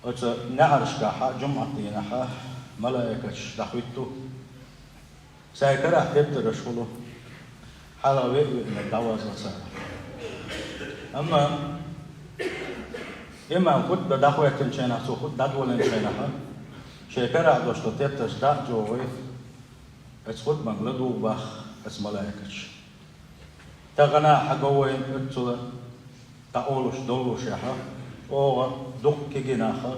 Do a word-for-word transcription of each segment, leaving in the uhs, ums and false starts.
Оцу неӀарашкахьа, жумӀат дийнахьа, малайкаш дӀахӀуьтту. Сайн карахь тептараш хуьлу, хьала веа-веанарг дӀавазло цара. Амма имам хутба дӀахӀоьттинчу хенахь, цо хутба дӀадолийначу хенахьа, шайн карахь долуш долу тептарш дӀа а чӀогӀий, оцу хутбанга ладугӀу боху оцу малайкаша. Тахана хьан го вайна оццула дӀакъовлуш доллушехьа, чӀогӀа дуккха кегий наха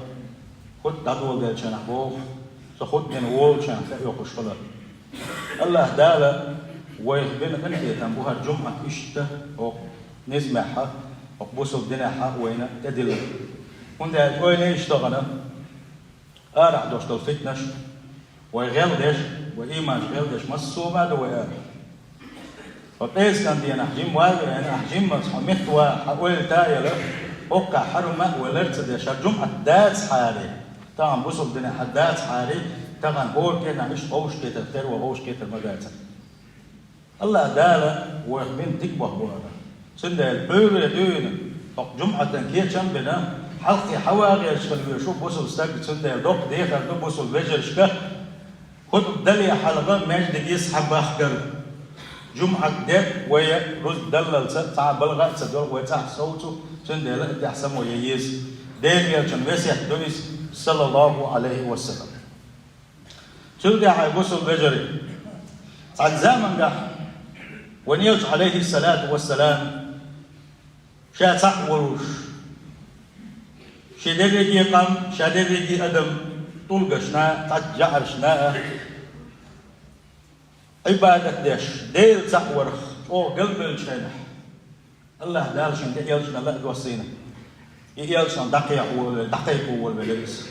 хутба дӀадоладелча хенахь боху, со хутба дина волчарна тӀеоьхуш хилар. АллахӀ Дала вайх бина къинхетам бу хӀара жумӀат иштта хӀокху низамехьа, хӀокху бусалба динехьа вайна тӀедиллина. ХӀунда аьлча вайна иштта гӀана арахь долуш долу фитнаш, вай гӀелдеш, вай ийманаш гӀелдеш массо а ма ду вай арахь. Ткъа пӀераскан дийнахь жимма ван а веана, ахь жиммалц хьо меттаван, хьан ойла та а елла, хӀокхахь хьарма а вай лар ца деш, хӀара жумӀат дацахьара, тахана бусалба динехь хӀара дацахьара, тахана хӀора кӀирнахь иштта ховшахкхетар, тера ван ховшахкхетар ма дацара. АллахӀ Дала вайх бина дика боху бу хӀара. Цундела пхьуьйре дуьйна, хӀокху жумӀатан кечам а бина, хьалххе хьан ван гӀерташ хила везаш ву бусалба стаг, цундела доккха дехар ду бусалба вежаршка, хутба дале хьалха маьждиге схьабахкар. ЖумӀат де вай рузба даллалца цхьа а балха а ца долу вай цӀахь совцу, цундела а тӀехь само ян еза. Делан элчан весет ду иза, саллаллаху Ӏалайхи ва саллам. Цул тӀаьхьа, бусалба вежарий, цхьана замангахь вайн элча, Ӏалайхиссалату вассалам, ша цхьаъ волуш, шен дерриге къам, ша дерриге адам тӀулгашна а, цхьацца жаӀаршна а Ӏибадат деш, Дела цхьаъ варх чӀогӀа галбеллачу хенахь, АллахӀ Дала шен тӀе элчанал а доссийна. И элчанал дӀакхехьа волавелла, дӀакхайкхо волавелла иза.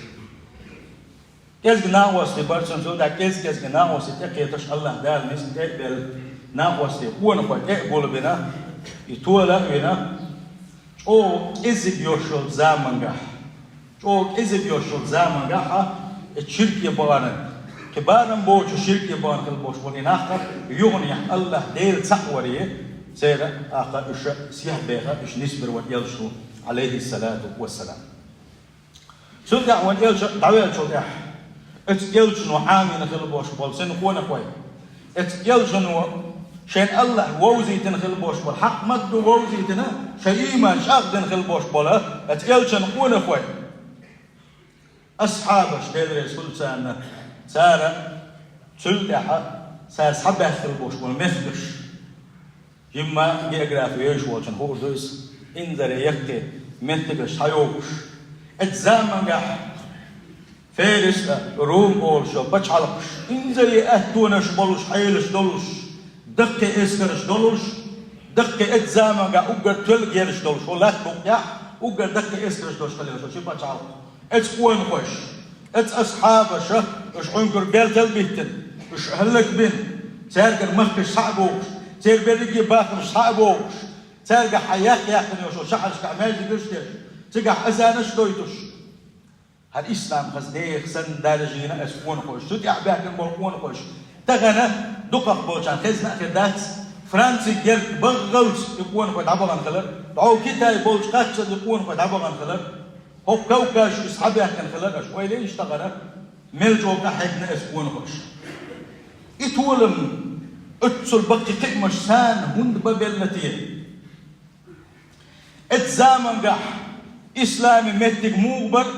КӀезиг накъостий бара цуьнан, цул тӀаьхьа кӀез-кӀезиг накъостий тӀекхеташ, АллахӀ Дала низам тӀе а белла, накъостий къонахой тӀе а гулбина, и тола а вина, чӀогӀа кӀезиг йолуш йолчу замангахь, чӀогӀа кӀезиг йолуш йолчу замангахь а, и ширке бахана, кхин барам боцуш ширке бахана хила болуш болу и нах а, юханехь АллахӀ Дела цхьаъ варе, церан а кха уьш сехьабеха, уьш нисбира вайн элчано, Ӏалайхиссалату вассалам. Цул тӀаьхьа вайн элча дӀавеллачул тӀаьхьа, оцу элчано Ӏамийна хила болуш болу цуьнан къонахой, оцу элчано шайна АллахӀа вовзийтина хила болуш болу, хьакъ ма ду вовзийтина, шайн ийман чӀагӀдина хила болуш болу оцу элчан къонахой, асхьабаш, Дела реза хуьлда царна, цара цул тӀаьхьа цара схьабаьхкина болуш болу мехкаш. Жимма географи вевзаш волчунна хуур ду иза, инзаре яккхий меттигаш схьайогӀуш. Оцу замангахь Ферис а, Рум олуш йолу пачхьалкхаш, инзаре аьттонаш болуш, хьелаш долуш, даккхий эскарш долуш, даккхий оцу замангахь уггар тоьлла герзаш долуш, хӀокху лаьттан букъ тӀехь уггар даккхий эскарш долуш хила йолуш йолу ши пачхьалкх. Оцу къонахоша, оцу асхьабаша, уьш Ӏуьнкур бертал биттина, уьш хӀаллакбина, цаьргара махкаш схьа а бохуш, церан берриге бахамаш схьа а бохуш, цаьргахь хьан яккха яьккхина йолуш йолу шахьаршкахь маьждигаш а деш, цигахь азанаш а дойтуш. ХӀара ислам хаза нехан санна даржийна оцу къонахоша, цу тӀехь баьхкина болу къонахоша. Тахана дукхах болчарна хезна а хир дац, Францин герга баххалц и къонахой дӀабахана хилар, дӀо Китай болчу кхаччалц и къонахой дӀабахана хилар. ХӀокху Кавказехь иза схьабаьхкина хилар, аша ойла йича тахана, мел чӀогӀа къахьегна оцу къонахоша. И толам, оццул баккхий кхиамаш царна хӀунда бан белла те? Оцу замангахь исламан меттиг муха бара,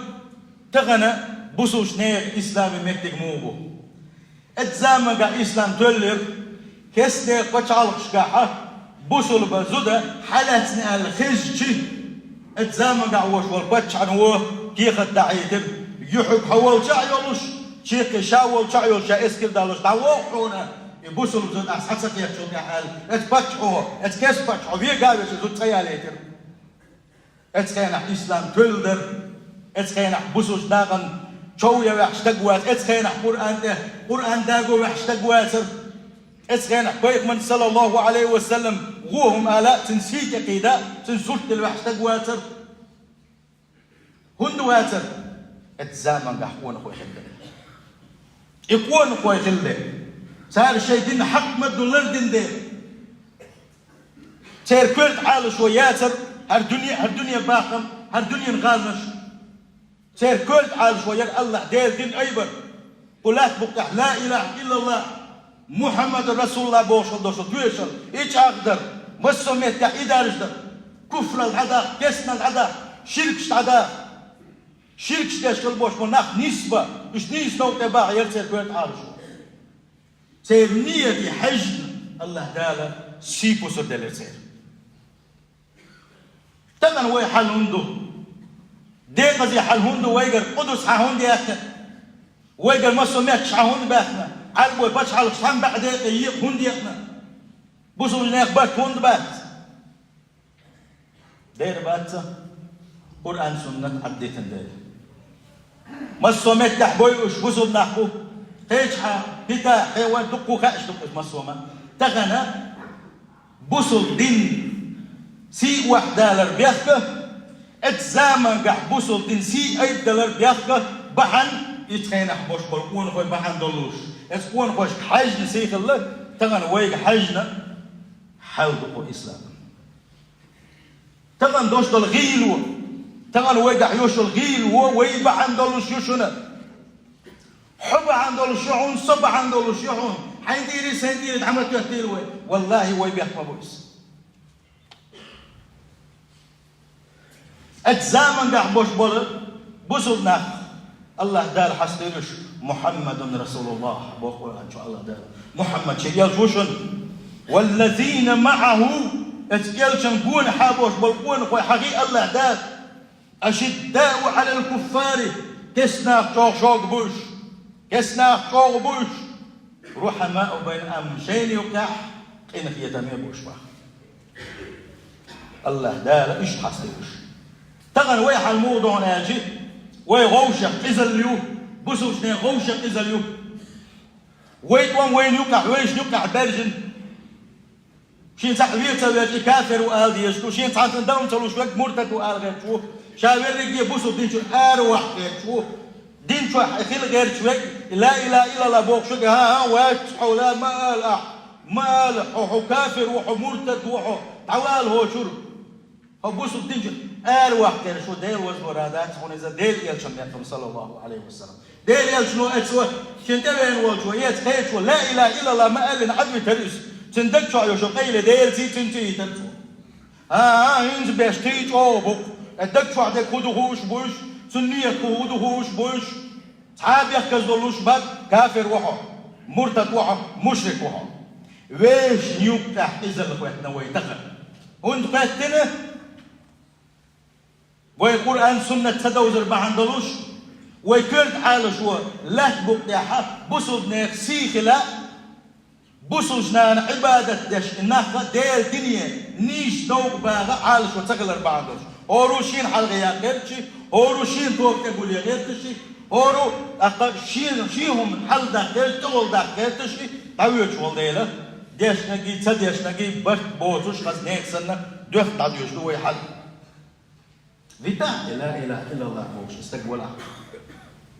тахана бусулбачу нехан исламан меттиг муха бу? Оцу замангахь ислам тоьллира, кестта пачхьалкхашкахьа бусулба зуда хьалаьцна аьлла хезча, оцу замангахь волуш волу паччахьна вон кехат дахьийтира: юьхьиг хьо волчохь а йолуш, чаккхе ша волчохь а йолуш, ша эскар далуш, дӀавогӀу хьуна, и бусулба зуда ахь схьа ца кхетачул тӀаьхьа аьлла, оцу паччахьо, оцу кест паччахьо вегавеш и зуда ца ялийтира. Оцу хенахь ислам тоьлла дара, оцу хенахь бусулбачу нахана чов ян ваьхьа стаг вацара, оцу хенахь Къуръан тӀе, Къуръан даго ваьхьа стаг вацара, оцу хенахь пайхамарна, саллаллаху Ӏалайхи ва саллам, вон хӀума ала а, цуьнан сий тӀе кхийда а, цуьнан сурт дилла ваьхьа стаг вацара. ХӀунда вацара? Оцу замангахь къонахой хилла дела. И къонахой хилла дела, цара шайн дин хьакъ ма ду лардина дела, церан коьрта Ӏалашо яцара хӀара дуьне, хӀара дуьненан бахам, хӀара дуьненан гӀаланаш. Церан коьрта Ӏалашо яр АллахӀ Делан дин айбар. Кху лаьтта букъ тӀехь ла илахӀа иллаллахӀ, Мухьаммад расулуллахӀ бохуш хила долуш тоьшалла, и чӀагӀдар, массо а меттехь и даржадар, куфрал дӀадаккха, кестнал дӀадаккха, ширкаш дӀадаккха. Ширкаш деш хила болуш болу нах нисбан, уьш нийса новкъа тӀе баха яр церан коьрта Ӏалашо. Церан нийяте хьаьжна, АллахӀ Дала сий-пусар делира церан. Тахана вай хьал хӀунда ду? Декъазий хьал хӀунда ду вайгара? Къудус хьан хӀунда яьккхина? Вайгара массо а метташ хьан хӀунда баьхкина? Ӏарбойн пачхьалкхаш хьан баьӀ декъе екъа хӀунда екъна? Бусулба нехан барт хӀунда бац? Дера бац, Къуръан-Суннат Ӏаддитина дела. Массо а меттехь бой уьш бусулба нах бу. Кхечахьа, пита, кхеван дуккха хаьаш ду-кх уьш массо а ма. Тахана бусулба дин сий охьадалар бехка, эцу замангахь бусулба дин сий айбдалар бехка бахьана, ицу хенахь бош болу къонахой бахьана долуш. Эцу къонахошка хьаьжна сий хилла, тахана вайга хьаьжна хьал ду-кх ислам. Тахана дош долу гӀийла ву. Тахана вайгахь йош йолу гӀийла ву, вай бахьана долуш ю шуна. Хьо бахьана долуш ю хьуна, со бахьана долуш ю хьуна. Хьайн тӀера, сайн тӀера дӀа ма тоьттийла вай. ВаллахӀи, вай бехк ма бу иза. Оцу замангахь бош болу бусулба нах, АллахӀ Дала хьастийра уьш, «Мухьаммадун РасулуллахӀ», боху Къуръан чу АллахӀ Дала. Мухьаммад шен элча ву шуна. «Валлазина маӀахӀу», оцу элчан гонахьа бош болу къонахой хьахий АллахӀ Дала. «АшиддаӀу Ӏалал куффари», кестнах чӀогӀа шога бу уьш. Кестнах чӀогӀа бу уьш. «РухьамаӀу байнахӀум», амма шайна юккъехь къинхетаме бу уьш боху. АллахӀ Дала иштта хьастийра уьш. Тахана вай хьал муха ду хьуна аьлча, вай гӀовшех къизалла ю, бусулбанийн гӀовшех къизалла ю. Вай тӀом вайна юккъехь, вайшна юккъехь баьржина. Шен цхьаъ вен ца веза, и кафир ву ала дезаш ду, шен цхьаъ цунна дан ца луш верг муртад ву ала гӀерташ ву, ша верриге бусулба дин чуьра ара ваккха гӀерташ ву. Дин чохь хила гӀерташ верг, ла илахӀа иллаллахӀ бохуш верг, хӀан-хӀан, вац хьо, ла, ма ала ахь, ма ала, хьо, хьо кафир ву, хьо муртад ву, хьо, дӀавала хӀокху чуьра. Хьо бусулба дин чуьра ара ваккха гӀерташ ву, Дела вазвара дац хьуна иза, Делан элчан меттана, саллаллахӀу Ӏалайхи ва саллам. Делан элчано эцо, шен тӀевеана волчо, эца кхечо, ла илахӀа иллаллахӀ ма аьллина, Ӏадвитара иза. Цуьнан даг чохь йолу шо къайле Делаца, цуьнца йитара цо. ХӀан-хӀа, хӀинца беш кхин а чӀогӀа бу-кх. Э, даг чохь дерг хӀун ду хууш бу уьш, цуьнан нийят хӀун ду хууш бу уьш. Цхьа а бехказа долуш бац, кафир ву хьо, муртад ву хьо, мушрик ву хьо. Вешан юккъехь къизалла хӀоьттина вай тахана. ХӀунда хӀоьттина? Вай Къуръан-Суннат ца довзар бахьана долуш, вай коьрта Ӏалашо лаьтта букъ тӀехь бусулбанех сий хила, бусулбанашна Ӏибадат деш и нах Делан дине нийса новкъа баха Ӏалашо ца хилар бахьана долуш. ХӀора шена хьалхе яккха гӀерташ, хӀора шена тоба тӀе гулъян гӀерташ, хӀора тӀаккха шена, шен хӀума хьалдаккха гӀерташ, тӀехула даккха гӀерташ, дӀавоьдуш волу дела, дешнаргий, ца дешнаргий барт боцуш, хаза нехан санна, доьхна дӀадоьдуш ду вай хьал. ВитӀахь и ла илахӀа иллаллахӀ бохуш и стаг валахь.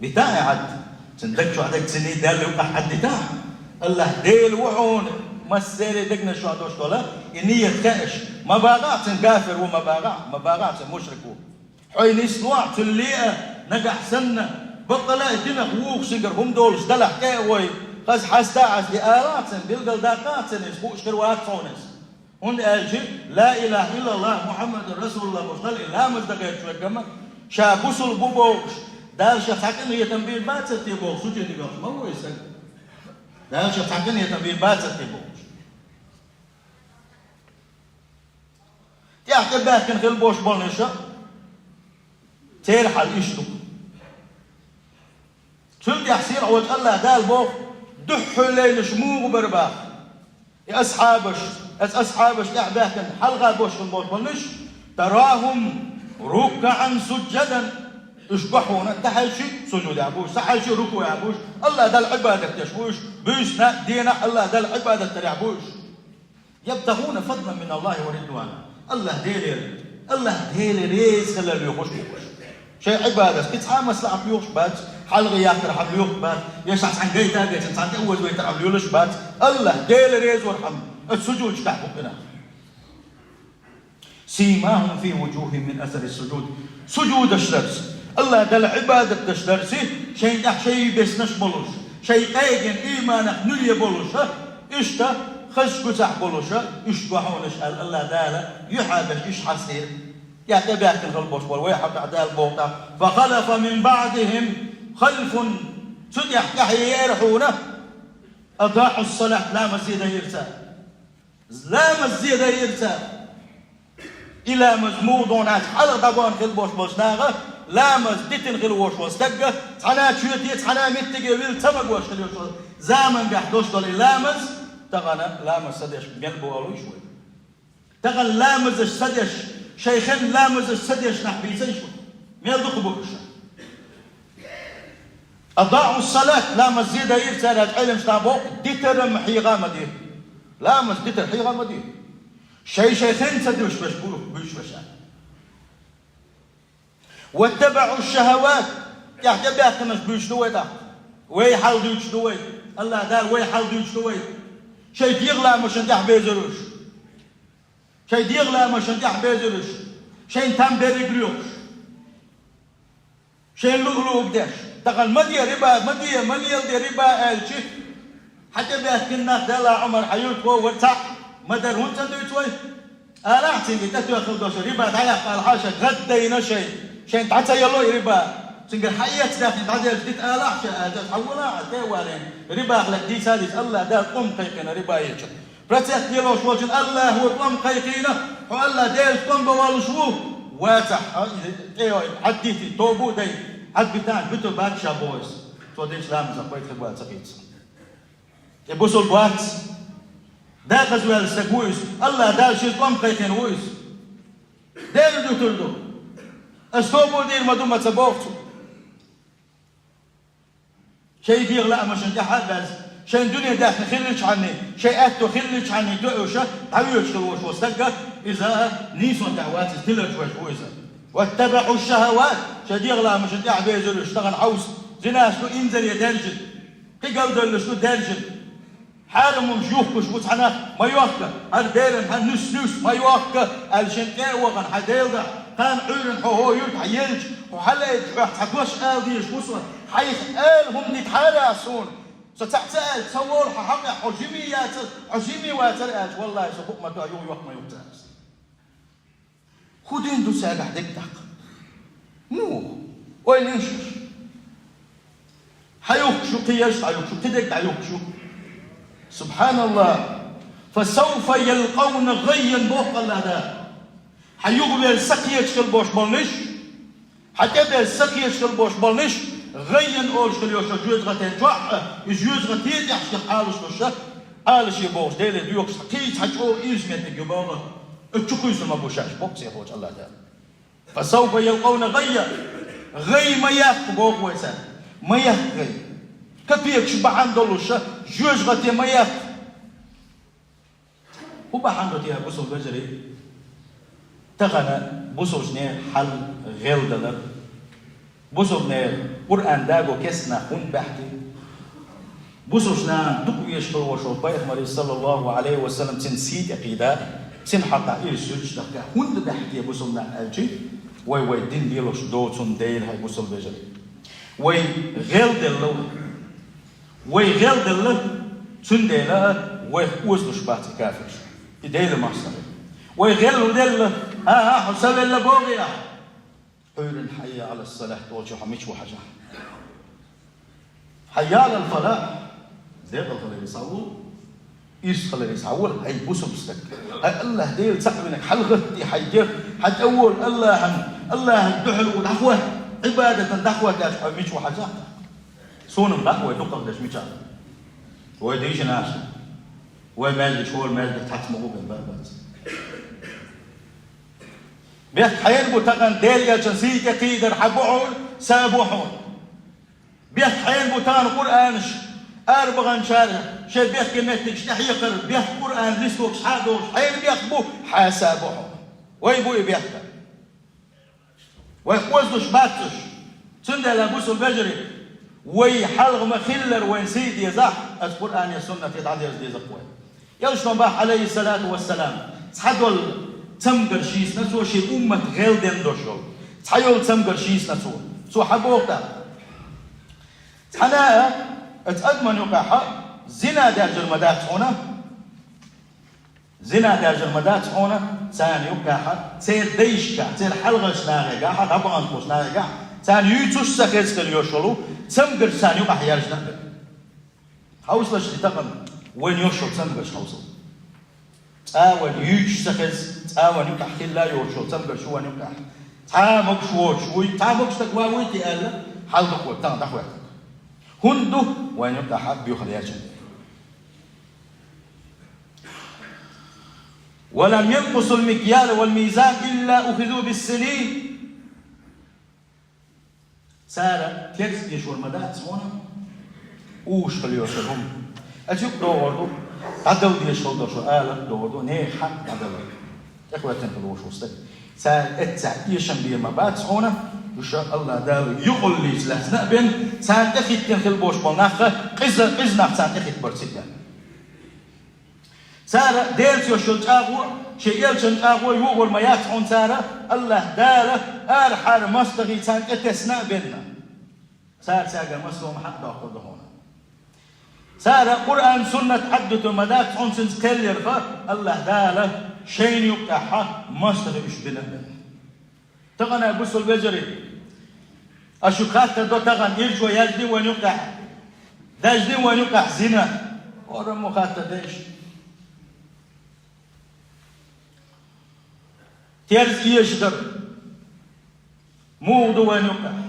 ВитӀахь и Ӏад, цуьнан даг чохь дерг цуьнан Далла юкъахь Ӏаддитахь. АллахӀ Дела ву хьуна, массеран дегнаш чохь долуш долу и нийят хаьаш. Ма бахахь цуьнан кафир ву, ма бахахь, ма бахахь цуьнан мушрик ву. Хьо и нислохь, цуьнан леа, нагахь санна, баккъала а динах вухуш сигара хӀума долуш далахь тӀе а вой, хаза хьаста а хьаста алахь цуьнан, билгалдаккхахь цуьнан, иза хууш хир вац хьуна иза. ХӀунда аьлча, ла илахӀа иллаллахӀ, Мухьаммадун расулуллахӀ бохуш Далла и ламаз дан гӀерташ верг-м, ша бусулба ву бохуш, Дала шех цхьа къинхетам бийр бацара те бохуш, сужуде вахча ма ву и стаг. Дала шех цхьа къинхетам бийр бацара те бохуш. ТӀехь тӀебаьхкина хила болуш болнаш, церан хьал иштта ду. Цул тӀаьхьа сийлахь волчу АллахӀ Дала боху, дуьххьал лелаш муха бара баха. И асхьабаш, аса асхьабаш тӀаьхьа баьхкина хьалха бошхун болуш болнаш, тарахӀум руккаӀан сужжадан. Уьш гохь вахана, тахьаьжча сужудехь бу уьш, сахьаьжча рукуӀехь бу уьш, АллахӀ Далла Ӏибадат деш бу уьш, буьйсанна, денахь АллахӀ Далла Ӏибадат дарехь бу уьш. يبتغون فضلا من الله ورضوانا. АллахӀ Делера, АллахӀ Делан реза хилар лоьхуш бу уьш. Шайн Ӏибадат, кхин цхьа а маслахьат лоьхуш бац, хьалха яхтар хьан лоьхуш бац, я шаьш цхьаьна гайта а гайтина, цхьаьна тӀе оза вайтар хьан лоьлуш бац. АллахӀ Делан реза вар хьан, оцу сужудашкахь бу-кх и нах. سيماهم في وجوههم من أثر السجود. Сужудаш дарца, АллахӀ Дала Ӏибадат деш дарца, шайн тӀехь шайн беснаш болуш, шайн къегина ийманах нуьре болуш, иштта хазачу гуцахь болуш, иштта го хьуна аш аьлла, АллахӀ Дала юьхьӀаьржа иштта хьастийра. ТӀехь тӀебаьхкина хила болуш бара, вай хьалха Дала боху тӀаккха: «فخلف من بعدهم خلف». Цу тӀехь тӀаьхье еара хьуна, «أضاعوا الصلاة», ламаз зе дайира цара. Ламаз зе дайира цара. И ламаз муха догӀу аьлча, хьалха дӀагӀорна хила болуш болчу наха ламаз дитина хила волуш волу стагга, цхьана а чоьте, цхьана а меттиге вилла ца магош хила йолуш волу заманчохь долуш долу и ламаз, тахана ламаз ца деш мел болуш вай. Тахана ламазаш ца деш, шайн хенна ламазаш ца деш нах бийцаш ву. Мел дукха бу уьш. «أضاعوا الصلاة», ламаз зе дайира цара, Ӏеламнаха боху, дитар-м хьеха а ма ди. Ламаз дитар хьеха а ма ди. Шай-шай хенна ца дуьйцуш берш бу, буьйцуш берш. «واتبعوا الشهوات», тӀехь тӀебаьхкинарш буьйцуш ду вай тӀаккха. Вай хьал дуьйцуш ду вай. АллахӀ Дала вай хьал дуьйцуш ду вай. Шайн дегӀан ламазашна тӀехь безар уьш. Шайн дегӀан ламазашна тӀехь безар уьш. Шайн там берриг лоьхуш. Шайн луъу-луъург деш. Тахана ма де риба, ма де, ма леладе риба аьлча, хьан тӀебаьхкина нах, Далла Ӏумар, хьан юьртахо вара цхьаъ, ма дара хӀунда ца дуьйцу вай? Алахьа цуьнга, тӀетоьхна долуш риба дӀаяккха, алахьа ша гӀаддайна шайн, шайн дӀа ца яло и риба. Цуьнгара хьан эца даьхни дӀаделча дита алахьа ша аьлча, хьан вала а тӀе а валийна, рибах лаьцна дийца а дийца, АллахӀ Дала тӀом кхайкхина риба ечу. Процент лелош волчун АллахӀа тӀом кхайкхийна, хьо АллахӀ Делаца тӀом бан волуш ву, вацахь, хьо и тӀе йой, хьаддийти, тоба а дай, хьадбитан, биту бац ша боху иза. Цо дечу ламазах пайда хир бан ца хийца. И бусулба вац. Декъаза ваьлла стаг ву иза. АллахӀ Дала шен тӀом кхайкхийна ву иза. Дела дуьтур ду. Ас тоба дийр ма ду, ма ца боху цо. Шайн дегӀан лаамашна тӀаьхьа а баьзна, шайн дуьне даьхни хиллачхьанний, шайн аьтто хиллачхьанний тоьуша, дӀавоьдуш хила волуш волу стагга, иза нийсонна тӀехь вац, иза тиларчу вайша ву иза. «واتبعوا الشهوات», шайн дегӀан лаамашна тӀаьхьа безар уьш, тахана хьовса, зинаш ду инзаре даьржина, кхин галдаллаш ду даьржина. Хьарам хӀумаш юхкуш бу цхьа нах, ма йохка, хӀара беран хьан нуьс-нуьс, ма йохка, аьлла шен тӀе а вахана хьан Делан дахь, кхана Ӏуьйранна хьо хӀокху юьртахь елча, хьо хьалаьцча хьох цхьа дош ала дезаш ву со, хьайх ала хӀума дитахьара ас суна. Со цхьаъ ца аьлча, ца волу хьан хьакъехь хьо жиме яцара, хьо жиме вацара аьлча, валлахӀи, со букъ ма тоьху, юха йохка ма юхку цара ас. ХӀун дина ду цаьргахь дерг тӀаккха? Ну, ойла йина шаьш. Хьан юхкуш ю, кхин ерш дӀа юхкуш ю, кхин дерг дӀа юхкуш ю. СубхьаналлахӀ. «فسوف يلقون غيا», боху АллахӀ Дала. Хьан юхавер са кхеташ хила болуш болниш, хьан тӀебеза са кхеташ хила болуш болниш, гӀаййан олуш хила йолуш жоьжахатин чохь а, и жоьжахатин тӀехь шех Ӏалашдеш, Ӏалашъе бохуш, Деле доьхуш, кхин цхьа чӀогӀа ирча меттиг ю боху. Оцу чу кхуьйсур ма бу шаьш, боху цӀехочу АллахӀ Дала. «فسوف يلقون غيا». ГӀай ма яккха, боху вай цаьрга. Ма яккха гӀай. Капекаш бахьана долуш, жоьжахате ма яккха. ХӀун бахьана ду те, бусулба вежарий? Тахана бусулбанийн хьал гӀелдалар. Бусулбанийн Къуръан даго кестнах хӀунда баьхкий? Бусулбанийн дукха везаш хила волуш волу пайхамаре, саллаллахӀу Ӏалайхи ва саллам, цуьнан сий тӀе кхийда, цуьнан хьакъехь ирс суьрташ дахка хӀунда баьхкий бусулбанийн аьлча, вай вай дин лелош доцун дела, хӀай бусулба вежарий. Вай гӀелделла вай. Вай гӀелделла, цундела вайх озалуш бац и кафирш. И Делан мостагӀий. Вай гӀелделла, хӀан-хӀа, хьо са велла бохий ахь? Ӏуьйранна «Хьаййа Ӏалас-салахь» долчу хьо мича ву хьажахь? «Хьаййа Ӏалал-фалахь». Декъала хиларе схьавола, ирс хиларе схьавола, хӀай бусулба стаг. Хьайн АллахӀ Дела цхьаъ винарг хьалагӀаттий хьайн дегӀ, хьан тӀе вола АллахӀан, АллахӀан дуьхьал ву дӀахӀотта, Ӏибадатан дӀахӀотта аьлча, хьо мича ву хьажахь? Суна-м дӀахӀой дукхах дерш мичахь? Вай дийшина аша. Вай маьждигаш хӀора маьждиг цхьацца ма гӀо бен бан бац. Бехк хьенан бу тахана Делан элчан сий тӀе кхийдар, хьан бу хьуна, са бу хьуна? Бехк хьенан бу тахана Къуръанаш арабаханчара шайн бехке меттигаш тӀехьекхар, бехк Къуръан листокаш хьа а долуш, хьенан бехк бу, хьан са бу хьуна? Вай бу и бехк. Вай кхозлуш бац уьш. Цундела, бусулба вежарий, вай хьалха ма-хиллара вайн сий дезахь, аса Къуръане, суннате дӀадерза деза-кх вай. Элчано боху, Ӏалайхиссалату вассалам, цхьадолу цамгарш йийцина цо шен уммат гӀелдина долуш йолу. Цхьайолу цамгарш йийцина цо. Цо хьабоху тӀаккха: цхьана а оцу адаман юкъахь зина даьржар ма дац хьуна, зина даьржар ма дац хьуна, царна юкъахь, церан дайшкахь, церан хьалхарчу нахехь, дӀабаханчу нахехь, царна юьйцуш ца хеза хила йолуш йолу цамгарш царна юкъахь яьржина а бен. Хьовсалаш и такъана, вайна йолуш йолу цамгарш хьовсал. ЦӀа а вайна юьйцуш ца хеза, цӀа а вайна юкъахь хилла а йоцуш йолу цамгарш ю вайна юкъахь. Цхьа а могуш воцуш вуй, цхьа а могуш стаг ван вуй те аьлла, хьал ду-кх вай тахана дӀахӀоьттинарг. ХӀунда ду вайна юкъахь боьхар яьржина? «ولم ينقصوا المكيال والميزان إلا أخذوا بالسنين». Цара терза эшор ма дац хьуна, уьш хила йолуш хӀума. Аса юкъа догӀур ду, дӀадала дезаш хила долуш ала догӀур ду, нехан хьакъ дӀадалар. ТӀехӀоьттина хила волуш ву стаг. Цара эццахь эшам бен ма бац хьуна, уьш АллахӀ Дала юкъаллица лаьцна а бен, царна тӀехӀиттина хила болуш болу нах, къиза, къиза нах царна тӀехӀиттабар цига. Цара Делаца йолуш йолу чӀагӀо, шайн элчан чӀагӀо йогӀур ма яц хьуна цара, АллахӀ Дала арахьара мостагӀий царна тӀе тесна а бенна. Цара цаьргара массо а хӀума хьакъ доккхур ду хьуна. Цара Къуръан, суннат Ӏаддуьтур ма дац хьуна, цуьнца кхел ярх, АллахӀ Дала шайна юкъахь мостагӀий уьш бина а бенна. Тахана, бусул вежарий, ас шуьга хаттар до тахана, ирчо яздин вайн юкъахь, даздин вайн юкъахь зина. ХӀораммо хаттар деш. Терза эшадар муха ду вайн юкъахь?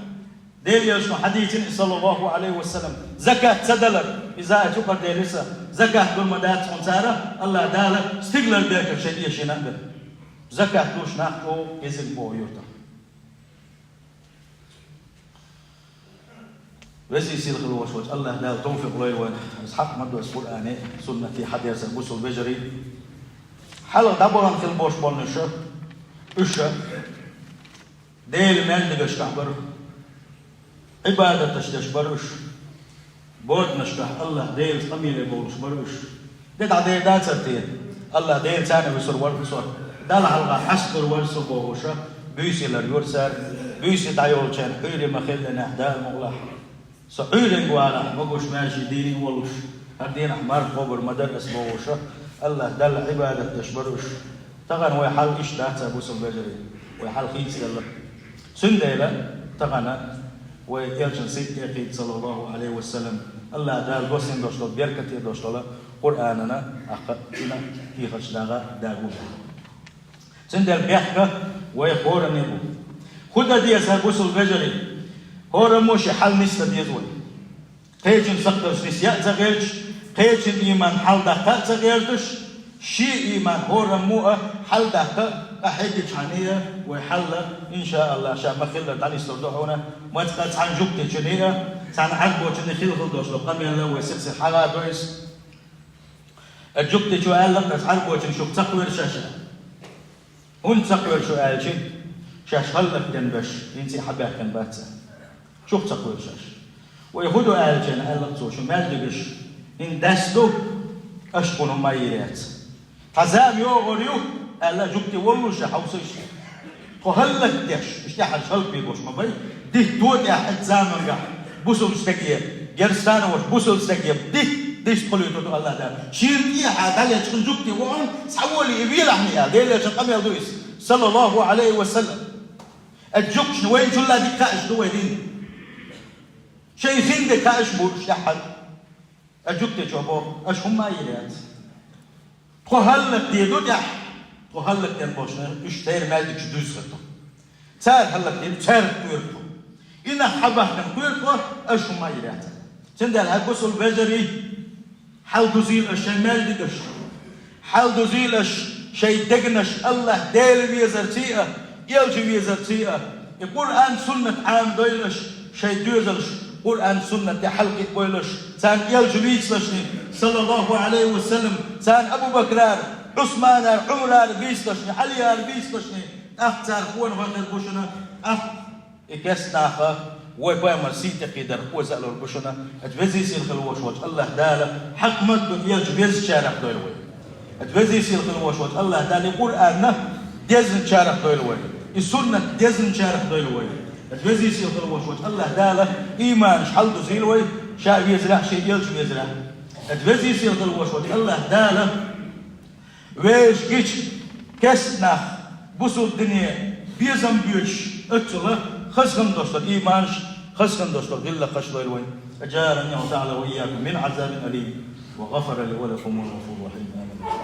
Делан Элчано хьадийцина, саллаллаху Ӏалайхи ва саллам, закат ца далар, иза а цу къа делиса, закат дур ма дац хьуна цара, АллахӀ Дала стигалара беркат шайн эшийна а бен. Закат луш нах чӀогӀа кӀезиг бу юьртахь. Везий сийлахь хила волуш волчу АллахӀ Дала тавфикъ лойла вайна. Иза хьакъ ма ду аса Къуръане, суннате хьадерзар, бусул вежарий. Хьалха дӀабахана хила болуш болу уьш, уьш Делан маьждигашкахь бара, Ӏибадаташ деш бара уьш. Боданашкахь АллахӀ Делаца къамеле бовлуш бара уьш. Де дӀа де дацара те? АллахӀ Дела царна висур вара со. Далла хьалха хьастур вара со бохуша, буьйсалар юра цара. Буьйса дӀайолчарна Ӏуьйре ма хилла нехь Дала мукъалахь. Со Ӏуьйренга валахь, могуш маьрша дийна а волуш, хӀара дийнахь марха кхобур ма дара аса бохуша, АллахӀ Далла Ӏибадат деш бара уьш. Тахана вай хьал иштта дац, бусул вежарий, вай хьал хийцаделла. Цундела тахана вай Элчан сийтта кхийда, саллаллаху Ӏалайхи ва саллам, АллахӀ Дала доссийна долуш долу, беркате долуш долу Къуръанана, ахкха цуьнан кехаташ дагӀа дагу. Цундела бехк вай хӀоранна бу. ХӀун дан деза, бусул вежарий? ХӀораммо шен хьал нисдан деза вай. Кхечун сакхташ нисъян а ца гӀерташ, кхечун ийман хьалдаккха а ца гӀерташ, шен ийман хӀораммо а хьалдаккха а къахьегначхьана а вай хьал, иншааллахӀ, ша ма-хиллара дӀанисдур ду хьуна, маца цхьана жуьгтичунна а, цхьана Ӏарбочунна хила хила долуш долу къамел вай сих-сиха хьагӀ до иза. Оцу жуьгтичо аьлла-кх, оцу Ӏарбочуьнга: «Шух ца кхоьру шаьш?» «ХӀунда ца кхоьру шу?» аьлча, шаьш хӀаллакдина берш, хӀинца а хьабаьхкина бац. Шух ца кхоьру шаьш. «Вай хӀун ду?» аьлча, аьлла-кх цо, шу маьждигаш хӀинца даьсса ду, аша кхунна хӀума а йийр яц. «Тхан зама йогӀур ю», аьлла, жуьгти воллуш а хьовсуш. Тхо хӀаллакдеш, иштта тӀаьхьарчу хӀаллакбеш ма бай, дитто тӀехь оцу заманчохь бусулба стаге, герз санна волчу бусулба стаге дитт, дитт хилийта ду АллахӀ Дала. Шена тӀехьа дӀалечкъина жуьгти вахана, схьаволий и велахь ма аьлла, Делан Элчан къамел ду иза, саллаллаху Ӏалайхи ва саллам. Оцу жуьгташна вайначул а дика хууш ду вай дин. Шайн хин дика хууш бу уьш тӀаьххьара. Оцу жуьгтичо боху: «Аша хӀумма а йийр яц. Тхо хӀаллакдийр ду тӀехь, тхо хӀаллакдина болчу, уьш церан маьждигаш дуьзна хир ду. Цара хӀаллакдийр ду, цаьрга кхоьру тхо. И нах хьабахкана кхоьру тхо, аша хӀумма а йийр яц». Цундела, хӀай бусулба вежарий, хьал дузийла аша шайн маьждигаш, хьал дузийла аша шайн дегнаш АллахӀ Дела везарций а, Элча везарций а. И Къуръан, суннат Ӏамадойла аша, шайн доьзалш Къуръан, суннат тӀе хьалакхиабойла аша, царна Элча вийцалашний, саллаллаху Ӏалайхи ва саллам, царна Абу-Бакрара, Ӏусманара, Ӏумарара бийцалашний, Ӏалияра бийцалашний, тӀаккха цара къонахой хир бу шуна, тӀаккха и кестта нах вай пайхамар сий тӀе кхийдар оза а лур бу шуна. Оцу везий сийлахь хила волуш волчу АллахӀ Дала хьакъ ма ду, Элча везачарах дойла вай. Оцу везий сийлахь хила волуш волчу АллахӀ Дала и Къуръан дезначарах дойла вай. И суннат дезначарах дойла вай. Эта веза-сийлахь долаш волча АллахӀ Дала иманаш хьалдузийла вай, Ша везарехь, Ший Элча везарехь. Эта веза-сийлахь долаш волча АллахӀ Дала вешан гича кестта нах, бусалба дине безам боацаш, оццул хаза хинна долаш дола иманаш, хаза хинна долаш дола гӀиллакхаш лойла вайна. أجارني الله تعالى وإياكم من عذاب أليم، وغفر لي ولكم، والغفور الرحيم. آمين.